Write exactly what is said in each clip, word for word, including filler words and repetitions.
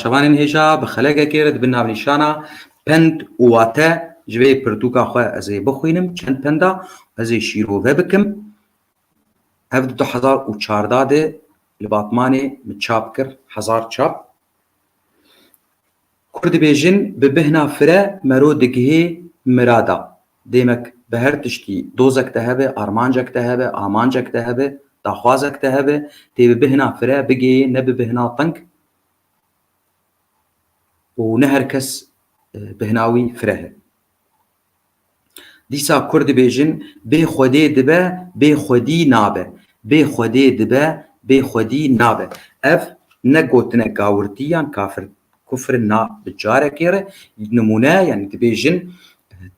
Tevanên hêja bi xelekekê re dibin navnîşana pend û wate ji vê pirtûka xwe ez ê bixwînim, çend penda ez ê şîrove bikim. Ev di du hezar û çardeh de li Batmanê min çap kir, hezar çap. Kur dibêjin, bi bihna fire mero digihê mirada. Demek bi her tiştî dozek te hebe, armancek te hebe, amancek te hebe, daxwazek te hebe, tê bi bihna fire bigihê, ne bi bihna teng û ne her kes, e, bihna wî fireh e. Dîsa Kurd dibêjin, bê Xwedê dibe, bê Xwedî nabe. Bê Xwedê dibe, bê Xwedî nabe. Ev ne gotinek gawirtî yan kafir, kufr na bi carekê re. Nimûne, yanî dibêjin,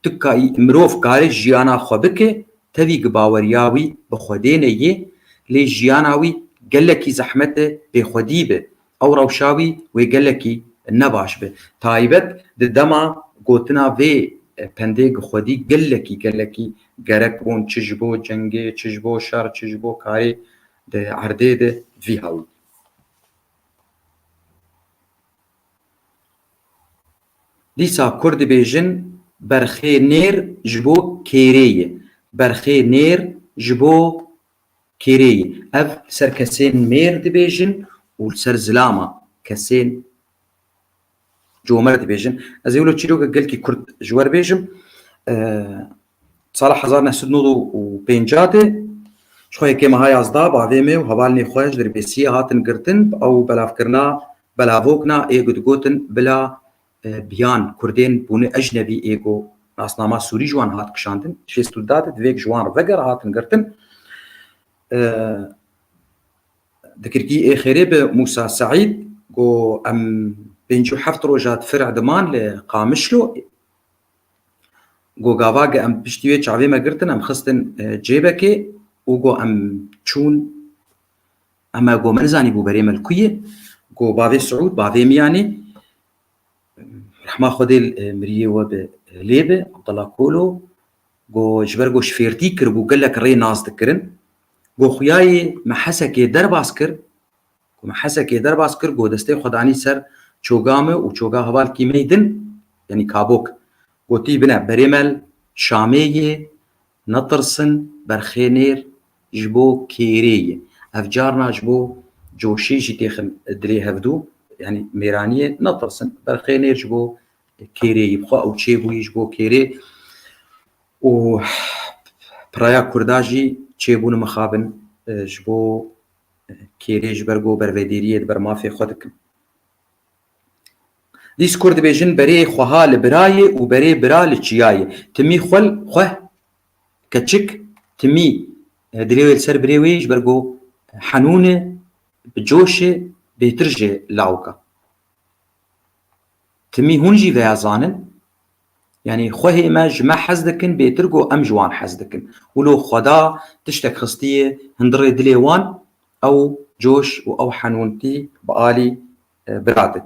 tu ka-, mirov kare jiyana xwe bike, tevî gi baweriya wî bi Xwedê ne yê, lê jiyana wî gelekî zehmet e, bê Xwedî be. Ew rewşa wî wê gelekî nebaş be. Taybet di dema gotina vê, e, pendê gi Xwedî gelekî, gelekî gerek bûn, çi ji bo cengê, çi ji bo şer, çi ji bo karê di erdê de vî hewî. Dîsa Kurd dibêjin, berxê nêr ji bo kêrê ye. Berxê nêr ji bo kêrê ye. Ev li ser kesên mêr dibêjin û li ser zilama kesên comer dibêjin. Ez ê wilo çîrokek gelkî kurt ji we re bêjim. Eee, sala hezar neh sed nod û pêncah de ji xwe yekê meha yazdeh bavê me û hevalnê xwe ji Dirbêsiyê hatin girtin. Ew belavkirina belavokna ê ku digotin bila, e, biyan Kurdên bûne ecnebî ê ku nasnama Sûrî ji wan hat kişandin. Şêst û du de divêk ji wan re veger hatin girtin. E, di kirkî ê xêrê bi Mûsa Seîd ku em pêncî û heft roja di fir diman li Qamişlo. Go gava ge em piştî wê çavê me girtin, em xistin, e, cêbekê û go em çûn, em e go me nizanî bû berê me li ku ye. Go bavê Siûd, bavê Miyanê, rehma Xwedê, e, miriyê we bi, e, lê bi, Abdullah Kolo, go ji ber go ji fêrtî kiribû, gelek rê nas dikirin. Go xuyayê me Hesekê derbas kir, Ku me Hesekê derbas kir, ku destê xwe danî ser çoga me û çoga hevalkî me yî din, yanî Kabok. Gotî, bine, berê me li Şamê yê, netirsin, berxê nêr ji bo kêrê ye. Ev carna ji bo coşê jî têxin dilê hevdû, yanî mêraniyê, netirsin, berxê nêr ji bo kêrê yî. Bi xwe ew çêbûyî ji bo kêrê û piraya Kurda jî çêbûn mixabin, e, ji bo kêrê ji ber ku bervedêriyê di ber mafê xwe dikin. Dîs Kurd dibêjin, berê xweha li bira ye û berê bira li çiya ye. Timî xwe, xweh, keçik, timî, e, dilê wê li ser birê wê ye, ji ber ku henûn e, bi coş e, bêtir ji lawika. Timî hûn jî veya zanin, yanî xwehê me ji me hez dikin, bêtir ku em ji wan hez dikin. Wilo Xweda tiştek xistiye hundirê dilê wan, ew coş û ew henûntî bi alî, e, bira de.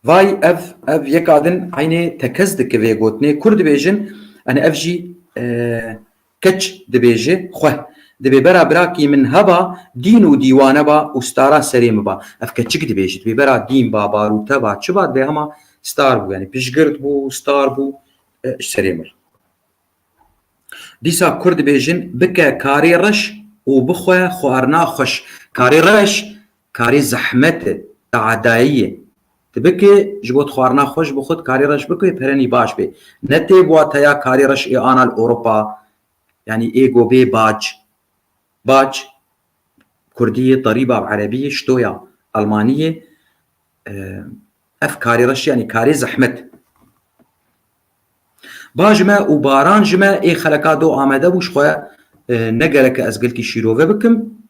Vay ev, ev yeka din eynê tekez dike vê gotinê. Kur dibêjin, yani ev jî, e, Keç dibêje, xweh, dibê bera birakî min heba, dîn û dîwane ba û stara serê min ba. Ev keçik dibêje, dibê bera dîn ba, barûte ba, çi ba, dibê hema star bû, yani piştgirt bû, star bû, e, ji serê min. Dîsa Kurd dibêjin, bike karê reş û bixwe xwarina xweş. Karê reş, karê zehmet e, teadayî ye. Tu bike, ji bo xwarina xweş bi xwe karê reş bike, perenî baş bê. Ne tê bi wateya karê reş ê ana li Ewropa, yanî ê go bê bac. Bac, kurdî ye, terîba bi erebî ye, ştoya almanî ye. E, ev karê reş, yanî karê zehmet. Ba ji me û baran ji me ê xeleka do amade bû, ji xwe, e, ne gerek e ez gelkî şîrove bikim.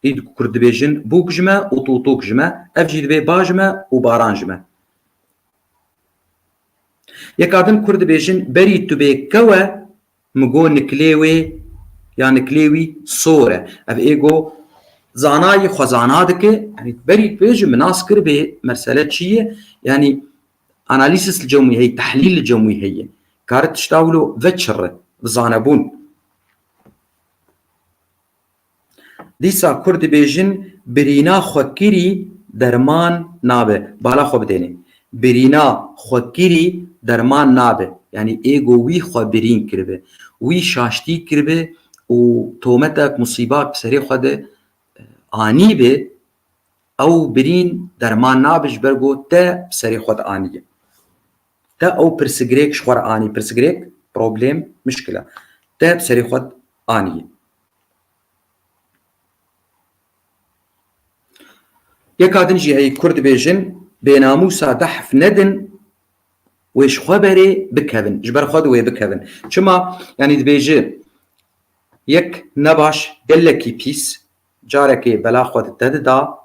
Îd Kurd dibêjin bûk ji me û tûtûk ji me. Ev jî dibê ba ji me û baran ji me. Yeka din Kurd dibêjin, berî tu bê kewe, mi go niklê wê ya niklê wî sor e. Ev ê go zanayî xwe zana dike. Yanî berî tu bêjî min nas kir bê mesele çi ye? Yanî analîsis li cem wî heye, tehlîl li cem wî heye. Kare tişta wilo veçirre, bi zanebûn. Dîsa Kurd dibêjin, birîna xwekirî derman nabe. Bala xwe bidêne. Birîna xwekirî derman nabe. Yanî ê go wî xwe birîn kiribe, wî şaştî kiribe û tometek, musîbak bi serê xwe de, e, anîbe, ew birîn derman nabe, ji ber go te bi serê xwe de aniye. Te ew pirsigirêk ji xwe re anî, pirsigirêk, problem, mişkila. Te bi serê xwe de aniye. Yeka din jî heyî Kurd dibêjin, bênamûsa dehf nedin, wê ji xwe berê bikevin. Ji ber xwe de wê bikevin. Çima? Yanî dibêje, yek nebaş, gelekî pîs, carekê bela xwe di te dida,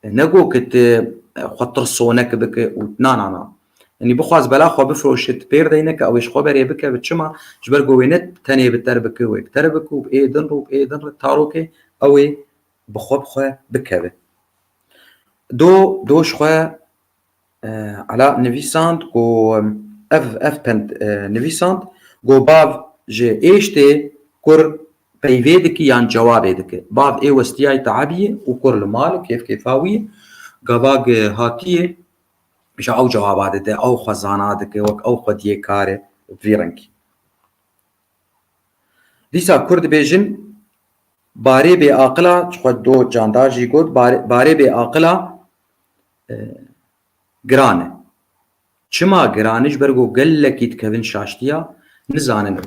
ne go ke tu, e, xwe tirsonek bike û na, na, na. Yanî bixwaz bela xwe bifroşe, tu pêr dey neke, ew ê ji xwe berê bikeve. Çima? Ji ber ku wê ne tenê bi te re bike, wê bi te re bike û bi ê din re û bi ê din re, tarokê ew ê bi xwe bi xwe bikeve. Do, do ji xwe, e, Ela nivîsand ku, ev, ev pend, e, nivîsand ku bav ji êştê kur peyvê dikî yan cewabê dike. Bav ê westiyayî teabiyê û kur li mal kêf kêfa wî ye. Gava ge hatiye, ji ew cewaba dide, ew xwe zana dike, wek ew xwediyê kare, bi vî rengî. Dîsa Kurd dibêjin, barê bêaqila, ji xwe do candar jî got, barê, barê bêaqila, e, giran e. Çima giran e? Ji ber ku gelekî dikevin şaştiya, nizanin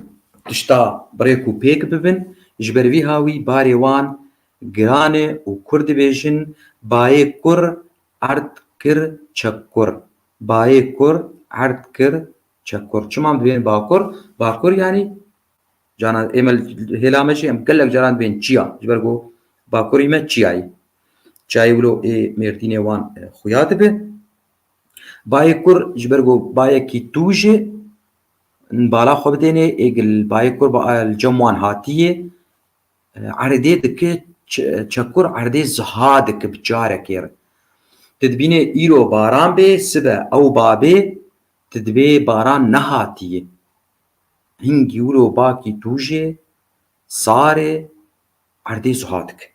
tişta bi rêk û pêk bibin, ji ber vî hawî barê wan giran e û Kurd dibêjin, bayê kur erd kir çekkur. Bayê kur erd kir çekkur. Çima em dibên bakur? Bakur yanî Caran ê me li hêla me jî em gelek caran dibên çiya. Ji ber ku bakurî me çiyayî. Çiyayî wilo ê Mêrdînê wan, e, xuya dibe. Bayê kur ji ber ku bayekî tûj e, bala xwe bidêne, ê gil bayê kur ba, li cem wan hatiye. E, erdê dike ç-, çekur erdê ziha dike bi carekê re. Tu dibînê îro baran bê, sibe ew babê, tu dibê baran nehatiye. Hingî wilo bakî tûjê, sarê, erdê zuha dike.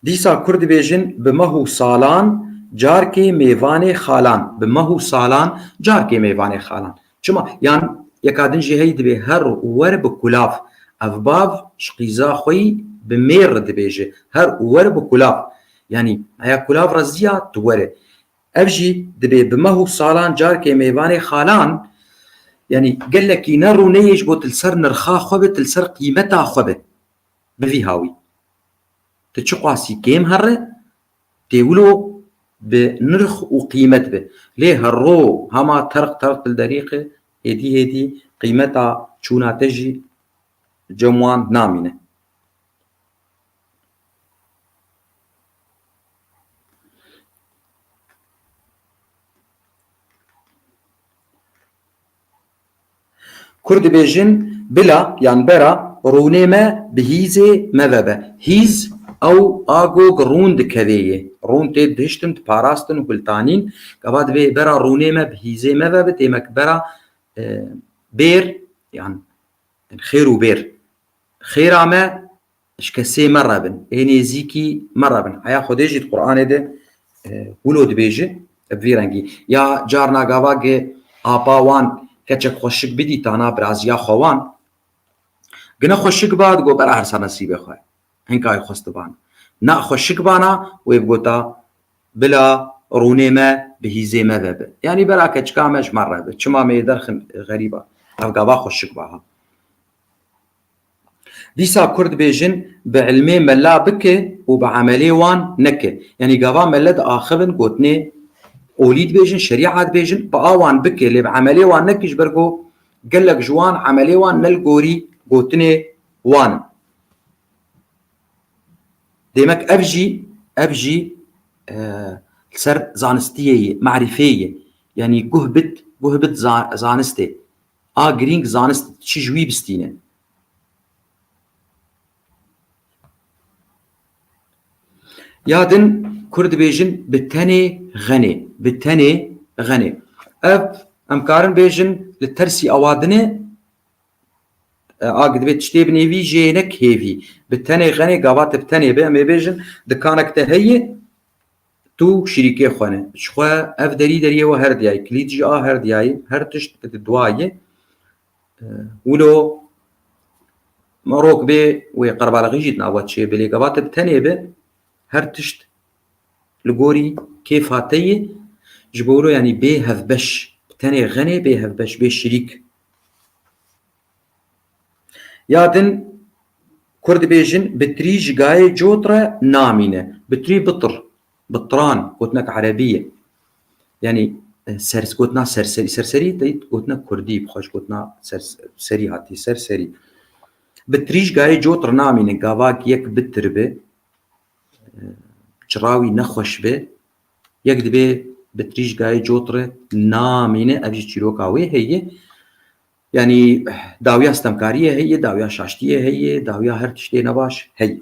Dîsa Kurd dibêjin, bi meh û salan carkê mêvanê xalan. Bi meh û salan carkê mêvanê xalan. Çima? Yan yeka din jî heyî dibê her û wer bi kulav. Ev bav ji qîza xwe yî bi mêr re dibêje. Her û wer bi kulav. Yanî heya kulav reziya tu were. Ev jî dibê bi meh û salan carkê mêvanê xalan, yanî gelekî ne rûneyê ji bo tu li ser nirxa xwe be, tu li ser qîmeta xwe be. Bi vî hawî. Tu çiqasî kêm here, tê wilo bi nirx û qîmet be. Lê herro hema terq terq dilderîqe, hêdî hêdî qîmeta çûna te jî cem wan namîne. Kur dibêjin, bila yan bera rûnê me bi hîzê me ve be. Hîz ew a go rûn dikevê yê. Rûn tê dihiştin, diparastin û hiltanîn. Gava divê bera rûnê me bi hîzê me ve be, tê me ki bera, e, bêr yan xêr û bêr. Xêra me ji kesê me re bin, ê nêzîkî me re bin. Heya Xwedê jî di Qur'anê de, e, wilo dibêje, bi vî rengî. Ya carna gava ge apa wan keçek xweşik bidîtana biraziya xwe wan, gine xweşik ba, digo bera her ser nesîbê xwe. Hinka wê xwestibana. Na xweşik bana, wê bigota bila rûnê me bi hîzê me ve be. Yanî bera keçika me ji me re be. Çima me yê derxin xerîba? Ev gava xweşik ba ha. Dîsa Kurd dibêjin, bi ilmê mela bike û bi emelê wan neke. Yanî gava mele diaxivin gotinê olî dibêjin, şerîa dibêjin, bi a wan bike, lê bi emelê wan neke, ji ber ku gelek ji wan emelê wan ne li gorî gotinê wan in. Demek ev jî, ev jî, e, li ser zanistiyê ye, marîfê ye. Yanî guh bit, guh bit za-, zanistê. A girîng zanist çi ji wî bistîne. Ya din Kurd dibêjin bi tenê xenê, bi tenê xenê. Ev em karin bêjin li tersî awa dinê, e, a gi divê tiştê binêvî jê nek hêvî. Bi tenê xenê gava te bi tenê be, em ê bêjin, dikanek te heye, tu şirîkê xwe ne. Ji xwe ev derî deriyê we her diyayê, kilît jî a her diyayê, her tişt di dua ye. E, wilo rok bê wê qerbalaxî jî di nav we çê bê, lê gava te bi tenê be, her tişt li gorî kêfa te ye, ji bo wilo, yanî bê hevbeş, bi tenê xenê bê hevbeş, bê şirîk. Ya din Kurd dibêjin, bitirî ji gayê cot re namîne. Bitirî bitir, bitran, gotinek erebî ye. Yanî, e, ser, gotina serserî, serserî teyî gotina kurdî, bi xwe ji gotina ser-, serî hatî, serserî. Bitirî ji gayê cot re namîne, gavak yek bitir be, çira wî nexweş be, yek dibê bitirî ji gayê cot re namîne, ev jî çîroka wê heye. Yanî dawiya stemkariyê heye, dawiya şaştiyê heye, dawiya her tiştê nebaş heye.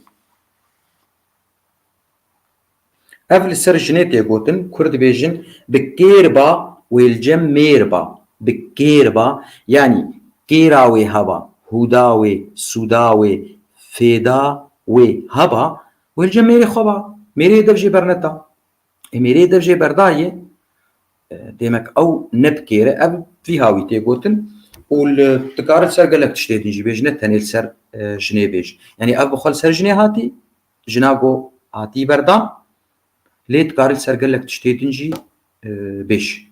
Ev li ser jinê tê gotin, Kurd dibêjin, bi kêr ba, wê li cem mêr ba. Bi kêr ba, yanî kêra wê heba, hûda wê, sûda wê, fêda wê heba, wê li cem mêrê xwe ba. Mêrê dev jê berneta. Ê, mêrê dev jê berdayê, e, demek ew ne bi kêr e, ev vî hawî tê gotin. Û li, dikare li ser gelek tiştê din jî bêj, ne tenê li ser, e, jinê bêj. Yanî ev bi xwe li ser jinê hatî, jina go hatî berdan, lê dikare li ser gelek tiştê din jî, e, bêj.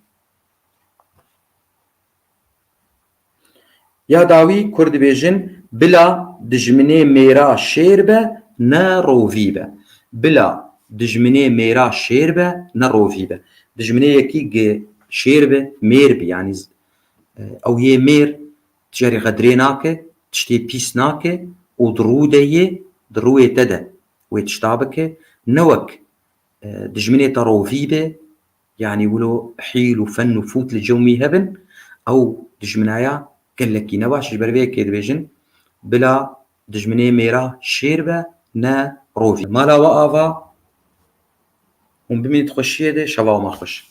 Ya dawî Kurd dibêjin, bila dijminê mêra şêr be, ne rovî be. Bila dijminê mêra şêr be, ne rovî be. Dijminê yekî gi şêr be, mêr be, yanî z-, e, ew yê mêr, tişerî xedrê nake, tiştê pîs nake û di rû de yê, di rûyê te de wê tişta bike. Ne wek, e, dijminê te rovî be, yanî wilo hîl û fen û fût li cem wî hebin, ew dijminaya gelekî nebaş. Ji ber vê yekê dibêjin, bila dijminê mêra şêr be, ne rovî. Mala we ava, hûn bimînit xweşiyê de, şeva we ma xweş.